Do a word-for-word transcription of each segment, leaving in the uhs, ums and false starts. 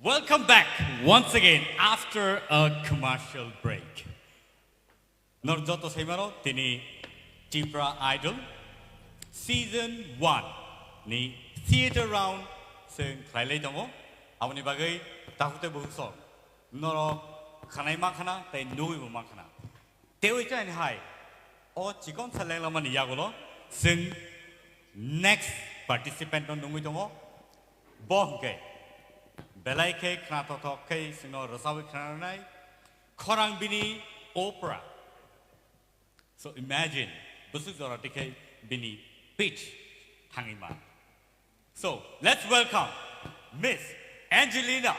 Welcome back once again after a commercial break. Nor joto saimano tini Tipra Idol season one ni theater round seng khlailai tongo. Aboni bagwi takhuktwi bukhuk song noro khanai mankhana tei nugwibo mankhana. Tewi chaini hai o chikon sa lenglamani yagulo seng next participant no nungwi tongo. Bo hwnkhe belai khe khnathokthok khe sengno rwchabwi khnanai khorang bini opera. So imagine, bwswk jora tikhe bini pitch thangwi ma. So let's welcome Miss Angelina,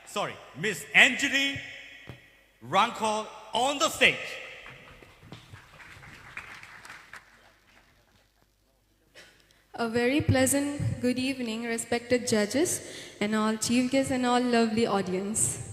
sorry, Miss Angelie Rangkhol on the stage. A very pleasant good evening, respected judges and all chief guests and all lovely audience.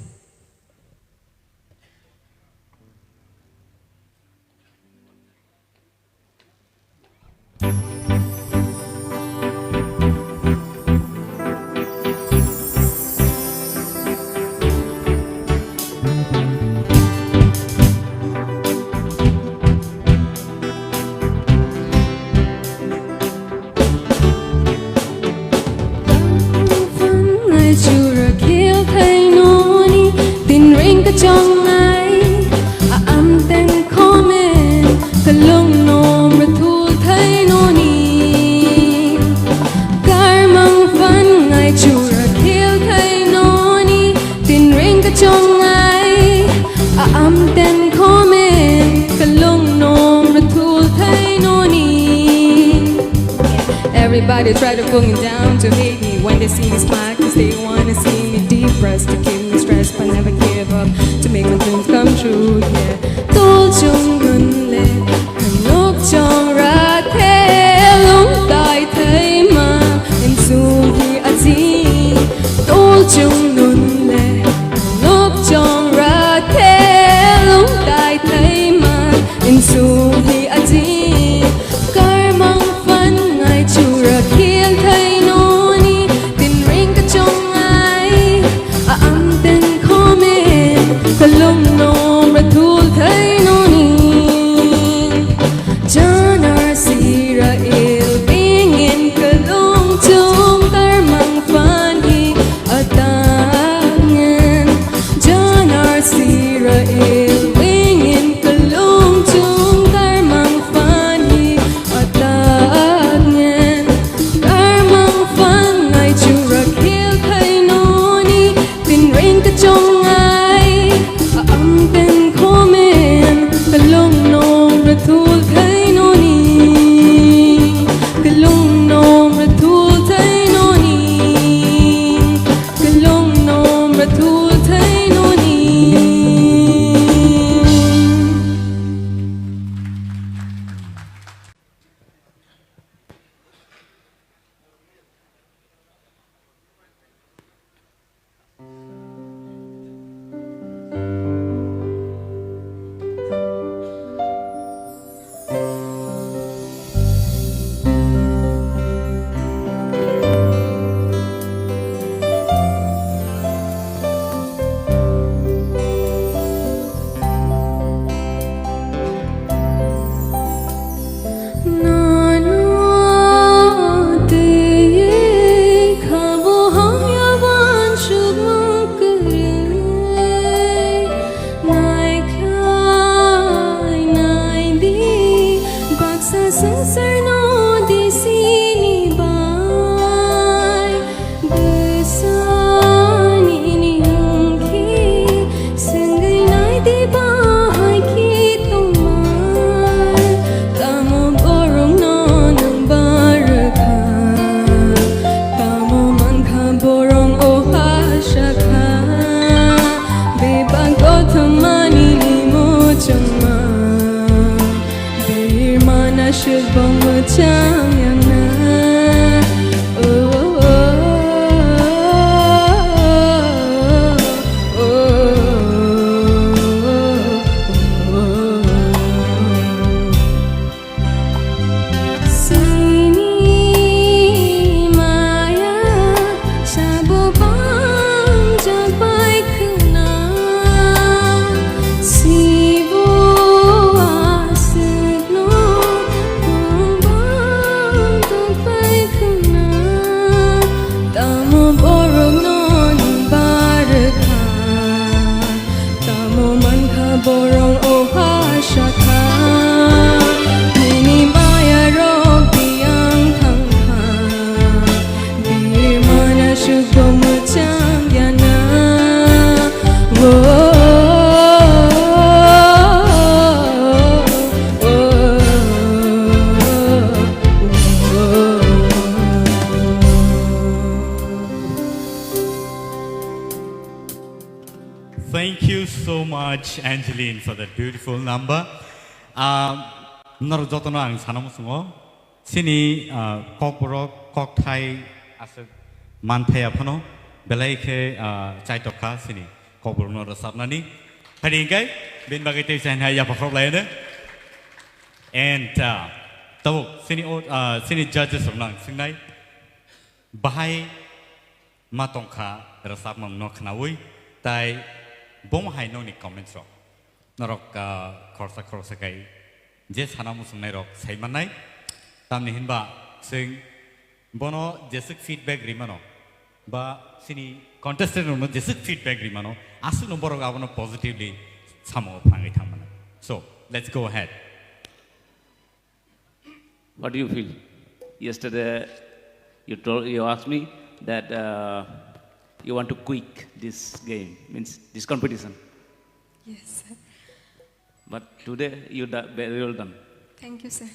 Ngai chura khel thai noni, tin ring ka chong ngai, a am ten khomen, ka long nom ra thul thai noni. Kar mang fan ngai chura khel thai noni, tin ring ka chong ngai, a am ten khomen, ka long nom ra thul thai noni. Everybody try to pull me down to hate me when they see me smile, 'cause they wanna see me depressed, to keep me stressed, but never give up, to make my dreams come true, yeah. Tol chung nun le, nok chong ra the, long tai thai ma, in sung hi a chi. Tol chung nun le, nok chong ra the, long tai thai ma, in sung hi a chi. Kar mang fan ngai chura khel thai noni, tin ring ka chong ngai, a am ten khomen, ka long nom ra thul thai noni. Janar sira il bingin ka long chung, kar mang fan hi a ta Thank you so much, Angeline, for that beautiful number. Um, norok jotono ang sana musungo. Sini, uh, kokborok, kokthai, aswk manthai aphano, belai khe, uh, chaitokha sini kokborokno rwchapnani. Phadi hingkai, bini bagwi tei chainha yapha khorok laiyano. And, uh, tabuk, sini, o-, uh, sini judges rokno ang swngnai. Bahai ma tongkha rwchapmung no khnaui, tai bomo hai nokni comments rok. Norok, ah, khoroksa khoroksa kai je sana muchungnai rok sai mannai. Tamni hinba chwng bono jeswk feedback rimano ba sini contestant rokno jeswk feedback rimano, aswkno borok abono positively samungo phrangwi thangmano. So, let's go ahead. What do you feel? Yesterday, you told, you asked me that, uh, you want to quit this game, means this competition. Yes, sir. But today, you do very well done. Thank you, sir.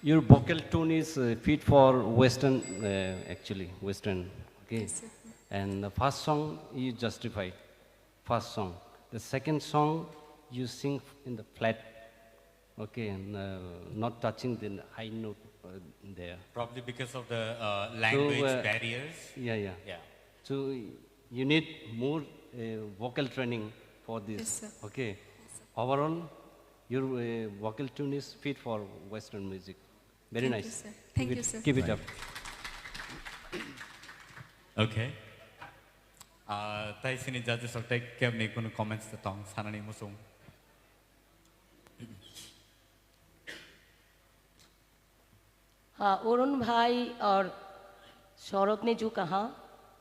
Your vocal tone is, uh, fit for Western, uh, actually, Western, okay? Yes, sir. And the first song, you justify. First song. The second song, you sing in the flat, okay, and, uh, not touching the high note, uh, there. Probably because of the, uh, language So, uh, barriers. Yeah, yeah. Yeah. So you need more, uh, vocal training for this. Yes, sir. Okay. Yes, sir. Overall, your, uh, vocal tune is fit for Western music. Very Thank you, nice. sir. Thank Keep you, it, sir. keep it up. Okay. Ah, tai sini judges rok tai kebni kunu comments ta tong sanani muchung. हाँ, अरुण भाई और सौरभ ने जो कहा,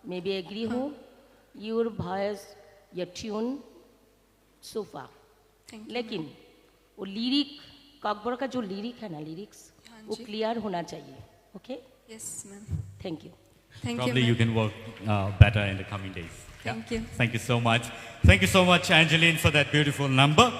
मैं भी एग्री हूँ। Your voice, your tune, so far. Thank you, लेकिन वो लिरिक, ककबर का जो लिरिक है ना, लिरिक्स, हाँ वो जी। क्लियर होना चाहिए। Okay? Yes, ma'am. Thank you. Thank you, Probably you ma'am. can work, uh, better in the coming days. Yeah? Thank you। Thank you so much। Thank you so much, Angeline, for that beautiful number।